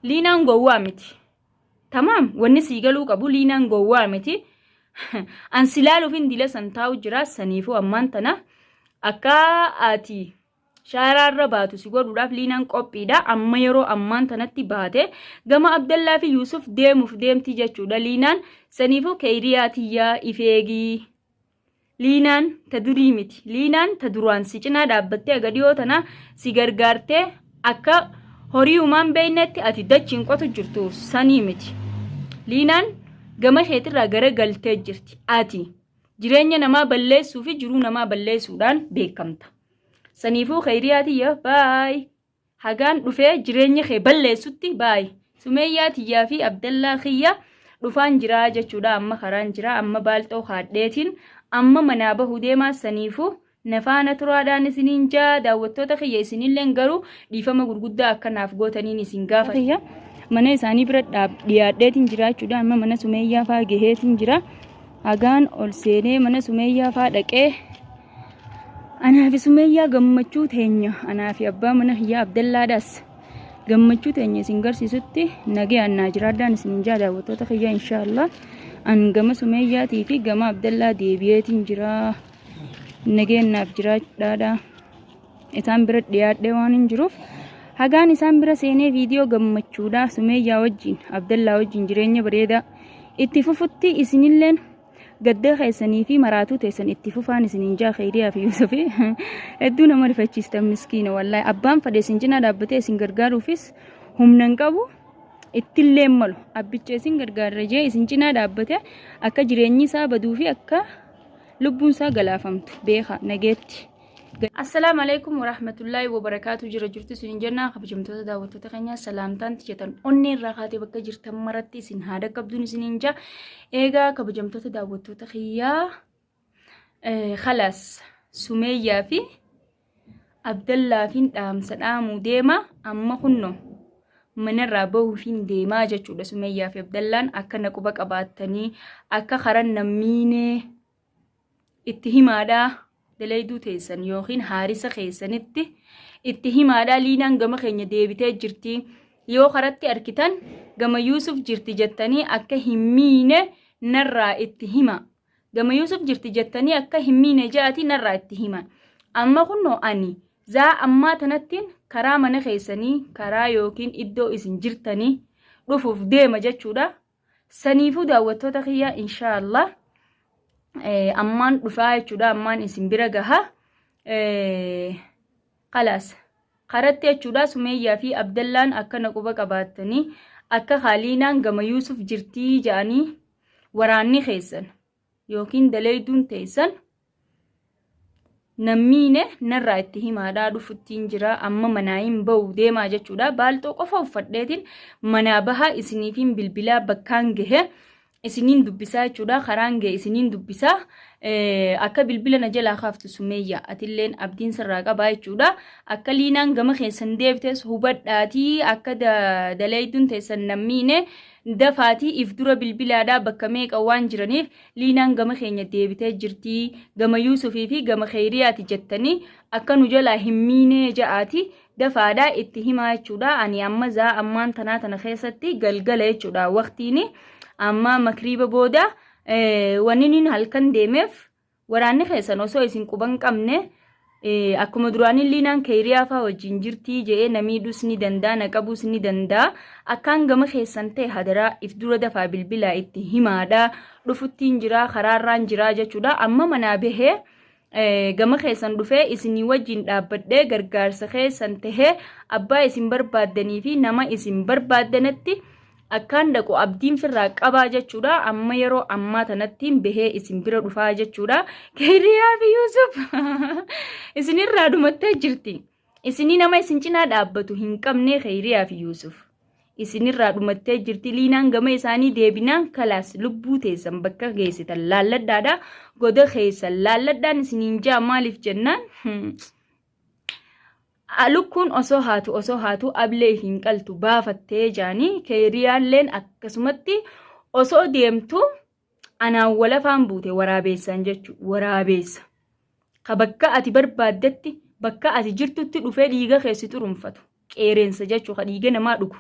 Liinaan gowwaa miti. Tamaam wanni sii galuu qabu liinaan gowwaa miti. An si laaluufin dila san taa'u jira saniifuu ammaan tana akka ati shaaraarra baatu si godhuudhaaf liinaan qophiidha. Amma yeroo ammaan tanatti baate gama Abdallaa fi Yuusuf deemuuf deemti jechuudha liinaan. Saniifuu keeyriyaa tiyyaa ifeegii. Liinaan ta durii miti. Liinaan ta duraan si cinaa dhaabbattee aga dhiyoo tana si gargaartee akka horii humaan beeynetti ati dachiin qotu jirtu sanii miti. Liinaan gama keetirraa gara galtee jirti. Ati jireenya namaa balleessuu fi jiruu namaa balleessuudhaan beekamta. Saniifuu kheyriyaa tiyya baay. Hagaan dhufee jireenya kee balleessutti baay. Sumeeyyaa tiyyaa fi Abdallaa kiyya dhufaan jiraa jechuudha amma karaan jira amma baalxoo kaadheetiin amma manaa bahu deemaa saniifuu na faana turaadhaan isiniin jaa daawwattoota kiyya isinilleen garuu dhiifama gurguddaa akka naaf gootaniin isin gaafa. Mana isaanii bira dhiyaadheetiin jira jechuudha amma mana Sumeeyyaa faa gaheetiin jira hagaan ol seenee mana Sumeeyyaa faa dhaqee Anaa fi Sumeeyyaa gammachuu teenya anaa fi abbaa mana kiyyaa Abdallaadhaas gammachuu teenya isin garsiisutti nagayaan naa jiraadhaan isinin jaa daawwattoota kiyya inshaallah an gama Sumeeyyaatii fi gama Abdallaa deebi'eetiin jira nagayaan naaf jiraadhaadha isaan bira dhiyaadhee waan hin jiruuf hagaan isaan bira seenee viidiyoo gammachuudha Sumeeyyaa wajjin Abdallaa wajjin jireenya bareedaa itti fufutti isinilleen Gadda keessanii fi maraatuu teessan itti fufaan isiniin jaa Kheyriyaa fi Yuusufi hedduu nama rifachiistan miskiina wallaahi abbaan fadhe isin cinaa dhaabbatee isin gargaaruufis humna hin qabu ittillee hin malu abbicha isin gargaarra jee isin cinaa dhaabbate akka jireenyi isaa baduu fi akka lubbuun isaa galaafamtu beeka nageetti. Assalaamu alaikum warahmatullaahi wabarakaatu jira jirtu isin jenna kabajamtoota daawwattoota keenyaa salaamtaan tiyatan onnee irraa kaatee bakka jirtan maratti isin haa dhaqqabduun isiniin jaa eegaa kabajamtoota daawwattoota kiyyaa khalaas Sumeeyyaa fi Abdallaafiin dhaamsa dhaamuu deema amma kunno manarraa bahuufiin deemaa jechuudha Sumeeyyaa fi Abdallaan akka na quba qabaattanii akka karan nammiinee itti himaadhaa dalayduu teessan yookiin haarisa keessanitti itti himaadhaa liinaan gama keenya deebitee jirti yoo karatti arkitan gama Yuusuf jirti jettanii akka hin miine narraa itti hima gama Yuusuf jirti jettanii akka hin miine ja'ati narraa itti hima amma kunnoo ani zaa ammaa tanattiin karaa mana keessanii karaa yookiin iddoo isin jirtanii dhufuuf deema jechuudha. Saniifuu daawwattoota kiyya inshaallah ammaan dhufaa jechuudha ammaan isin bira gaha. Kalaas karatti jechuudha Sumeeyyaa fi Abdallaan akkana quba qabaattanii akka Kaaliinaan gama Yuusuf jirtii ja'anii waraanni keessan yookiin daleeyduun teessan nammiine narraa itti himaadhaa dhufuttiin jira amma manaa hin ba'u deemaa jechuudha baalxoo qofa uffadheetiin manaa bahaa isiniifiin bilbilaa bakkaan gahe isiniin dubbisaa jechuudha karaan gahe isiniin dubbisaa akka bilbila na jalaa kaaftu Sumeeyya atilleen abdiin sirraa qabaa jechuudha akka liinaan gama keessan deebitees hubadhaatii akka daleeyduun teessan nammiine Dafaatii if dura bilbilaadhaa bakka meeqa waan jiraniif Liinaan gama keenya deebitee jirtii gama Yuusufii fi gama Kheyriyaati jettanii akka nu jalaa hin miinee ja'aati dafaadhaa itti himaa jechuudha ani amma zaa ammaan tanaa tana keessatti galgala jechuudha waqtiini amma makriiba booda wanni halkan deemeef Waraanni keessan osoo isin quba hin qabne akkuma duraanii liinaan keeyriyaa faa wajjin jirtii je'ee na miidhuus ni danda'a na qabuus ni danda'a akkaan gama keessan ta'e hadaraa if dura dafaa bilbilaa itti himaadha dhufuttiin jiraa karaarraan jiraa jechuudha amma manaa bahee gama keessan dhufee isinii wajjin dhaabbadhee gargaarsa keessan tahee abbaa isin barbaaddanii fi nama isin barbaaddanatti Akkaan dhaqu abdiin firraa qabaa jechuudha. Amma yeroo ammaa tanattiin bahee isin bira dhufaa jechuudha. Keeriyaa fi Yuusuf isinirraa dhumattee jirti. Isinii nama isin cinaa dhaabbatu hin qabne Keeriyaa fi Yuusuf. Isinirraa dhumattee jirti. Liinaan gama isaanii deebinaan kalaas lubbuu teessan bakka geessitan laalladhaadha. Goda keessan laalladhaan isiniin jaa maaliif jennaan. Lukkuun osoo haatu osoo haatu ablee hin qaltu baafattee jaanii keeyriyaalleen akkasumatti osoo deemtu anaan walafaan buute waraabeessaan jechu waraabeessa. Ka bakka ati barbaaddetti bakka ati jirtutti dhufee dhiiga kee si xurunfatu qeereensa jechuu ka dhiiga namaa dhugu.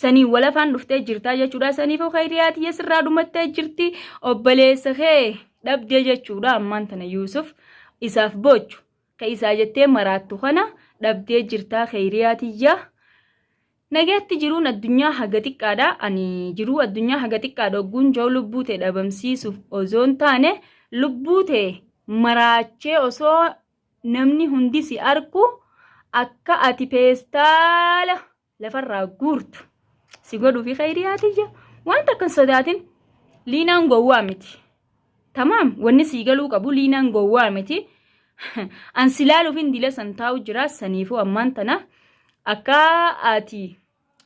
Saniin walafaan dhuftee jirtaa jechuudha. Saniifuu khayriyaa tiyya sirraa dhumattee jirti. Obboleessa kee dhabdee jechuudha. Ammaan tana Yuusuf isaaf boochu. Ka isaa jettee maraattu kana dhabdee jirtaa khayriyaa tiyya. Nagaatti jiruun addunyaa haga xiqqaadha. Ani jiruu addunyaa haga xiqqaadha ogguun jiru lubbuu tee dhabamsiisuuf osoo hin taane lubbuu tee maraachee osoo namni hundi si arku akka ati peestaala lafarraa guurtu si godhuu fi khayriyaa tiyya waan takka hin sodaatin. Liinaan gowwaa miti. Tamaam wanni sii galuu qabu liinaan gowwaa miti. An si laaluuf hin dila san taa'u jira saniifuu ammaan tana akka ati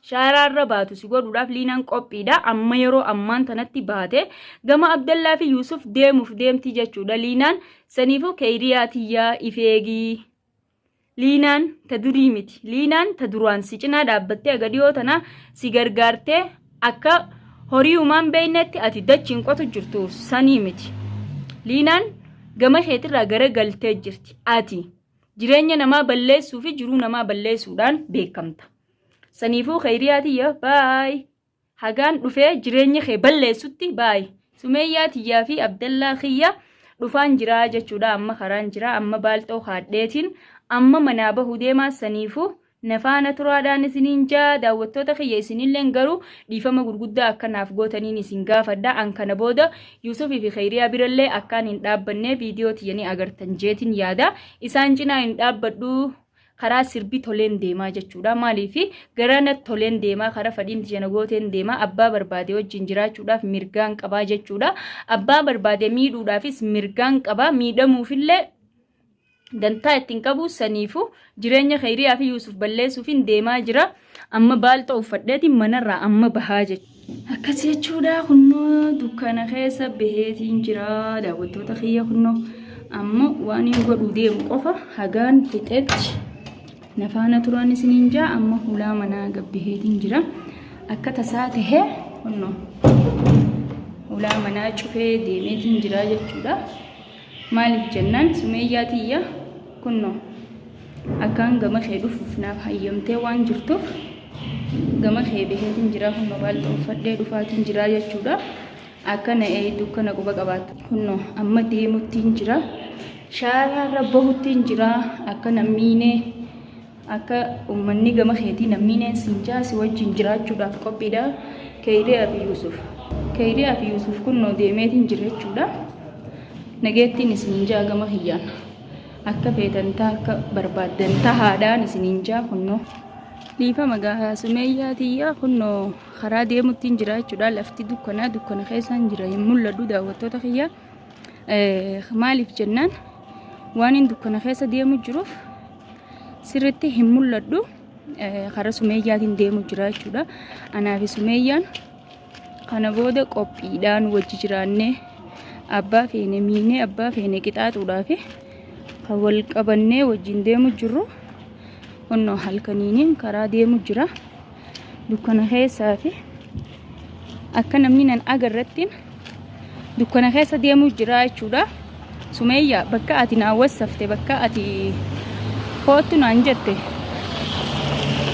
shaaraarra baatu si godhuudhaaf liinaan qophiidha. Amma yeroo ammaan tanatti baate gama Abdallaa fi Yuusuf deemuuf deemti jechuudha liinaan. Saniifuu keeyriyaa tiyyaa ifeegii. Liinaan ta durii miti. Liinaan ta duraan si cinaa dhaabbattee aga dhiyoo tana si gargaartee akka horii humaan beeynetti ati dachiin qotu jirtu sanii miti. Liinaan gama keetirraa gara galtee jirti. Ati jireenya namaa balleessuu fi jiruu namaa balleessuudhaan beekamta. Saniifuu kheyriyaa tiyya baay. Hagaan dhufee jireenya kee balleessutti baay. Sumeeyyaa tiyyaa fi Abdallaa kiyya dhufaan jiraa jechuudha. Amma karaan jira. Amma baalxoo kaadheetiin amma manaa bahu deemaa saniifuu na faana turaadhaan isiniin jaa daawwattoota kiyya isinilleen garuu dhiifama gurguddaa akka naaf gootaniin isin gaafadha. An kana booda Yuusufii fi Kheyriyaa birallee akkaan hin dhaabbannee viidiyoo tiyya ni agartan jeetiin yaada. Isaan cinaa hin dhaabbadhu. Karaa sirbi toleen deemaa jechuudha. Maaliif gara natti toleen deemaa, karaa fadhiin tiyya na gooteen deemaa, abbaa barbaade wajjin jiraachuudhaaf mirgaan qabaa jechuudha. Abbaa barbaade miidhuudhaafis mirgaan qabaa, miidhamuufillee dantaa ittiin qabu saniifu jireenya Kheyriyaa fi Yuusuf balleessuufin deemaa jira. Amma baalxoo uffadheetiin manarraa amma bahaa jechuudha. Akkas jechuudha kunnoo dukkana keessa baheetiin jira daawwattoota kiyya kunnoo amma waan hin godhu deemu qofa hagaan fixetti na faana turaan isiniin jaa amma hulaa manaa gabbaheetiin jira akka tasaa tahee kunnoo hulaa manaa cufee deemeetiin jira jechuudha. Maaliif jennaan sumeeyyaa tiyya kunnoo akkaan gama kee dhufuuf naaf hayyamtee waan jirtuuf gama kee baheetiin jiraa kunno baalxoo uffadhee dhufaatiin jiraa jechuudha. Akka na eeydu akka na quba qabaattu kunno amma deemuttiin jira. Shaaraarra bahuttiin jira akka na miinee akka ummanni gama keetii na miineen siin jaa si wajjin jiraachuudhaaf qophiidha. Keeyriyaa fi Yuusuf. Keeyriyaa fi Yuusuf kunnoo deemeetiin jira jechuudha. Nageettiin isiniin jaa gama kiyyaan. Akka feetan ta'a akka barbaaddan tahaadhaan isiniin jaa kunnoo. Dhiifama gaa sumeeyyaa tiyyaa kunnoo karaa deemuttiin jira jechuudha. Lafti dukkanaa dukkana keessaan jira hin mul'adhu daawwattoota kiyyaa. Maaliif jennaan waan hin dukkana keessa deemu jiruuf sirriitti hin mul'adhu. Karaa sumeeyyaatiin deemu jira jechuudha. Anaa fi sumeeyyaan Kana booda qophiidhaan wajji jiraannee abbaa feene miinee abbaa feene qixaaxuudhaaf kan wal qabannee wajjin deemu jirru onnoo halkaniiniin karaa deemu jira. Dukkana keessaa fi akka namni nan agarrattiin dukkana keessa deemu jira jechuudha. Sumeeyyaa bakka ati naa wassafte bakka ati koottu naan jette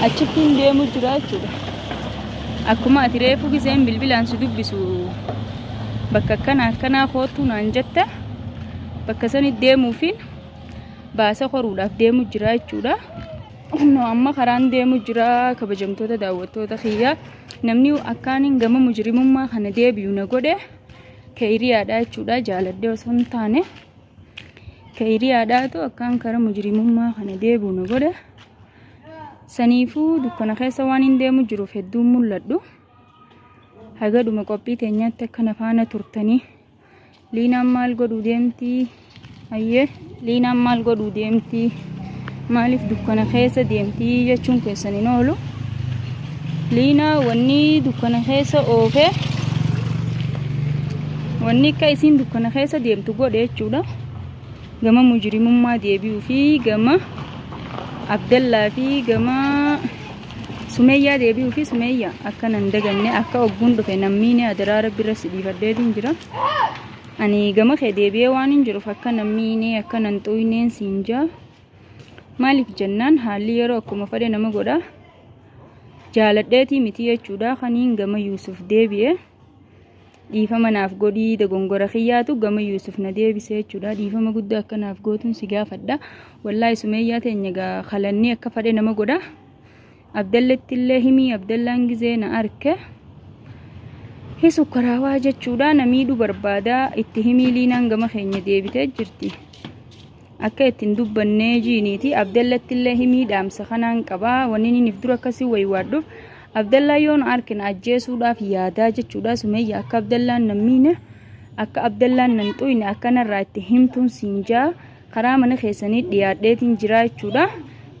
achittiin deemu jira jechuudha. Akkuma ati reefu giseen bilbilaan si dubbisu bakka akkana akkanaa koottu naan jette bakka sani deemuufiin baasa koruudhaaf deemu jira jechuudha. Kunoo amma karaan deemu jira kabajamtoota daawwattoota kiyya namni akkaaniin gama mujrimummaa kana deebi'u na godhe. Keeyriyaadha jechuudha jaaladhee osoo hin taane keeyriyaadhaatu akkaan kara mujrimummaa kana deebi'u na godhe. Saniifuu dukkana keessa waan hin deemu jiruuf hedduun mul'adhu. Haga dhuma qophii teenyaatti akka na faana turtanii. Liinaan maal godhuu deemtii? Hayyee liinaan maal godhuu deemtii? Maaliif dukkana keessa deemtii jechuun keessan hin oolu. Liinaa wanni dukkana keessa oofee wanni akka isiin dukkana keessa deemtu godhe jechuudha. Gama mujrimummaa deebi'uu fi gama Abdallaa fi gama Sumeeyyaa deebi'uu fi Sumeeyyaa akka nan daganne akka ogguun dhufe nammiine adaraa rabbi irra si dhiifadheetiin jira. Ani gama kee deebi'ee waan hin jiruuf akka nan miinee akka nan xuyneen siin jaa. Maaliif jennaan haalli yeroo akkuma fedhe nama godha. Jaaladheetii miti jechuudha kaniin gama Yuusuf deebi'e. Dhiifama naaf godhii dogongora kiyyaatu gama Yuusuf na deebise jechuudha. Dhiifama guddaa akka naaf gootuun si gaafadha. Wallaahi Sumeeyyaa teenya gaa kalannii akka fadhe nama godha. Abdalletti illee himii Abdallaan gizee na arke. Hi sukkaraawaa jechuudha na miidhuu barbaada itti himii liinaan gama keenya deebitee jirti. Akka itti hin dubbannee jiiniiti Abdallatti illee himii dhaamsa kanaan qaba wanni inni if dura akkasii waywaadhuuf Abdallaa yoo na arke na ajjeesuudhaaf yaadaa jechuudha Sumeeyya akka Abdallaan nan miine akka Abdallaan nan xuyne akka narraa itti himtuun siin jaa karaa mana keessanii dhiyaadheetiin jira jechuudha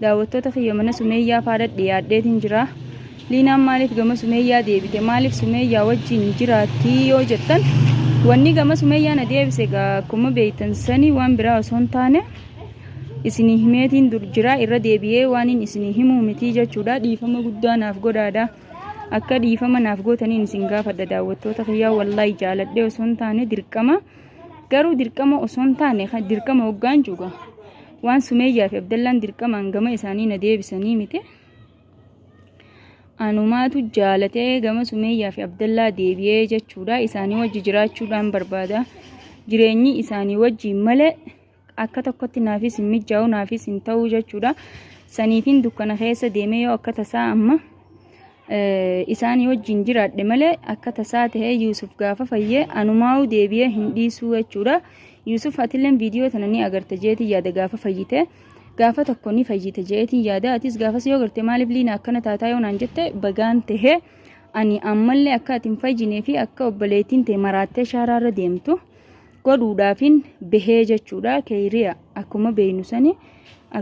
daawwattoota kiyya mana Sumeeyyaa faadha dhiyaadheetiin jira Liinaan maaliif gama Sumeeyyaa deebite maaliif Sumeeyyaa wajjin jiraatti yoo jettan wanni gama Sumeeyyaa na deebise egaa akkuma beektan sanii waan biraa osoo hin taane isinii himeetiin dur jira irra deebi'ee waan inni isinii himuu mitii jechuudha dhiifama guddaa naaf godhaadha akka dhiifama naaf gootaniin isin gaafadha daawwattoota kiyyaa wallaahi jaaladhee osoo hin taane dirqama garuu dirqama osoo hin taane dirqama hoggaan juga waan Sumeeyyaa fi Abdallaan dirqamaan gama isaanii na deebisanii miti. Anumaatu jaalatee gama Sumeeyyaa fi Abdallaa deebi'ee jechuudha. Isaanii wajji jiraachuudhaan barbaada. Jireenyi isaanii wajjiin malee akka tokkotti naafis hin mijaa'u naafis hin ta'u jechuudha. Saniifin dukkana keessa deemee yoo akka tasaa amma isaanii wajjin jiraadhe malee akka tasaa ta'ee Yuusuf gaafa fayyee anumaa'u deebi'ee hin dhiisuu jechuudha. Yuusuf atilleen viidiyoo tana ni agarta jeetii yaada gaafa fayyite. Gaafa tokko ni fayyite jeetiin yaada atis gaafas yoo agarte maaliif liina akkana taataa yoo naan jette bagaan tahee ani ammallee akka ati hin fayyinee fi akka obboleettiin tee maraattee shaaraarra deemtu godhuudhaafin bahee jechuudha keeyriya akkuma beeynu sani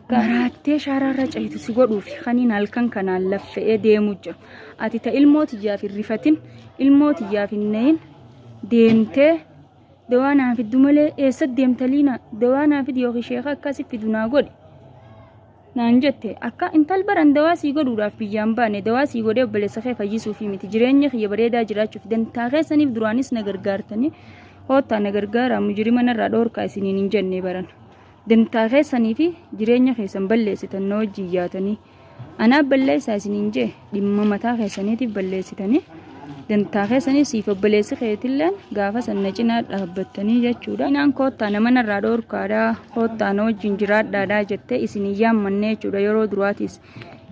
akka maraattee shaaraarra ceetu si godhuuf kaniin halkan kanaan laffa'ee deemu jiru ati ta ilmoo tiyyaaf hin rifatin ilmoo tiyyaaf hin nayin deemtee Dawaa naa fiddu malee eessa deemta liina dawaa naa fidi yookiin sheeka akka si fidu naa godhi naan jette akka intal baran dawaa sii godhuudhaaf biyyaan baane dawaa sii godhee obboleessa kee fayyisuufi miti jireenya kiyya bareedaa jiraachuuf dantaa keessaniif duraanis na gargaartanii hoottaa na gargaaraa mujirima narraa dhoorkaa isiniin hin jenne baran dantaa keessanii fi jireenya keessan balleessitan na wajjin yaatanii Anaa balleessaa isiniin jee dhimma mataa keessaniitiif balleessitanii dantaa keessanii siif obboleessi keetilleen gaafa san na cinaa dhaabbattanii jechuudha. Inaan koottaa nama narraa dhoorkaadhaa koottaa na wajjin jiraadhaadhaa jettee isin hin yaammannee jechuudha yeroo duraatiis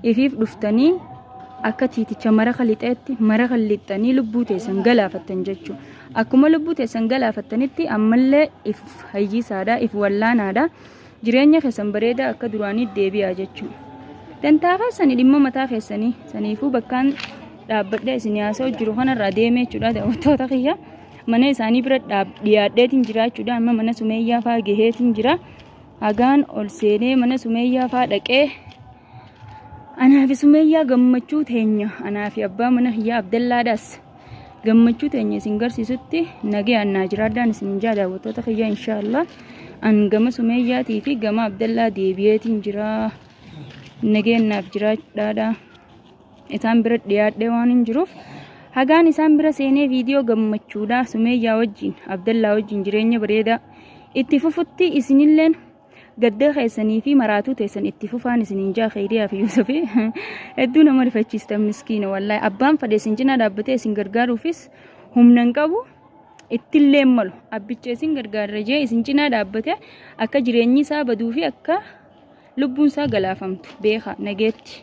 ifiif dhuftanii akka tiiticha maraqa lixeetti maraqa lixxanii lubbuu teessan galaafattan jechuudha. Akkuma lubbuu teessan galaafattanitti ammallee if hayyisaadha if wallaanaadha. Jireenya keessan bareedaa akka duraanii deebi'aa jechuudha. Dantaa keessanii dhimma mataa keessanii saniifuu bakkaan dhaabbadhee isin haasa'u jiru kanarraa deemee jechuudha daawwattoota kiyya. Mana isaanii bira dhiyaadheetiin jira jechuudha. Amma mana Sumeeyyaa fa'aa gaheetiin jira. Hagaan ol seenee mana Sumeeyyaa fa'aa dhaqee anaa fi Sumeeyyaa gammachuu teenya anaa fi abbaa mana kiyyaa Abdallaadhaas gammachuu teenya isin garsiisutti nagayaan naa jiraadhaan isin jaa daawwattoota kiyya inshaallah an gama sumeeyyaatii fi gama abdallaa deebi'eetiin jira nagayaan naaf jiraadhaadha isaan bira dhiyaadhee waan hin jiruuf hagaan isaan bira seenee viidiyoo gammachuudha sumeeyyaa wajjin abdallaa wajjin jireenya bareedaa itti fufutti isinilleen Gadda keessanii fi maraatuu teessan itti fufaan isiniin jaa Kheyriyaa fi Yuusufi hedduu nama rifachiistan miskiina wallaahi abbaan fadhe isin cinaa dhaabbatee isin gargaaruufis humna hin qabu ittillee hin malu abbicha isin gargaarra jee isin cinaa dhaabbate akka jireenyi isaa baduu fi akka lubbuun isaa galaafamtu beeka nageetti.